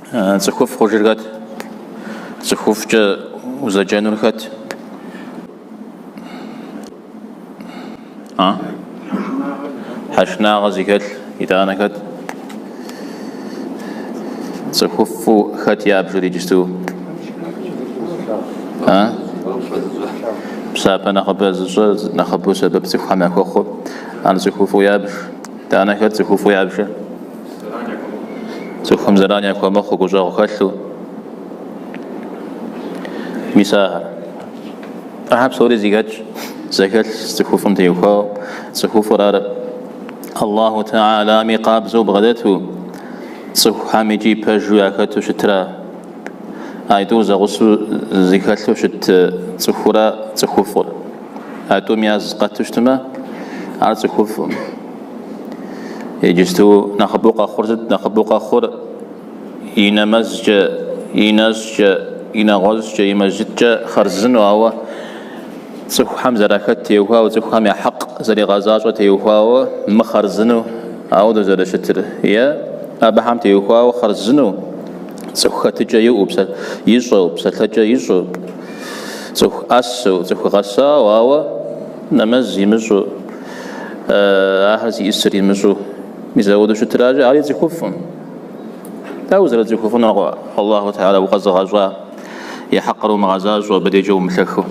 Цӏыхуфӏ хъужыр хэт? Цӏыхуфӏкӏэ узэджэнур хэт? А? Тхьэшынагъэ зыхэлъ, итӏанэ хэт? Цӏыхуфӏу хэт ябжыр иджысту? А? Псапэ нэхъыбэ зыщӏэр, нэхъыбэу сэбэп цӏыхухэм яхуэхъур, ар цӏыхуфӏу ябж. Итӏанэ хэт цӏыхуфӏу ябжыр? Цӏыхухэм зэран яхуэмыхъуу, гущӏэгъу хэлъу. Мис ахэр. Ахэр псори зэхэтщ, зэхэлъщ цӏыхуфӏым теухуауэ. Цӏыхуфӏыр ар Аллаху Теалами къабзэу бгъэдэту, цӏыхухэм икӏи пэжу яхэту щытра. Айтӏур зэгъусэу зыхэлъу щыт цӏыхура цӏыхуфӏыр. А тӏум яз къэту щытмэ, ар цӏыхуфӏым. Иджысту нэхъыбэу къэхъур сыт? Нэхъыбэу къэхъур и нэмэзкӏэ, и нэщӏкӏэ, и нэгъуэщӏкӏэ, и мэжджыткӏэ хъарзынэу, ауэ цӏыхухэм зэрахэт теухуауэ, цӏыхухэм я хьэкъ зэригъэзащӏэ теухуауэ мыхъарзынэу ауэдэу зэрыщытыр. Е абыхэм теухуауэ хъарзынэу цӏыху хэтыкӏэ иӏэу, ищӏэу, псэлъэкӏэ ищӏэу, цӏыху ӏэсэу, цӏыху гъэсауэ, ауэ нэмэз имыщӏу, ахэр зиӏысыр имыщӏэу, мис ауэдэу щытращи, ари цӏыхуфӏым. Дауэ узэрыцӏыхуфӏынур Аллаху Теала укъэзыгъэщӏа и хьэкъыр умыгъэзащӏэу, абы дежкӏэ умылъэхыу.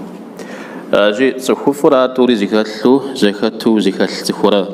Аращи, цӏыхуфӏыр ар тӏури зыхэлъу, зэхэту зыхэлъ цӏыхура.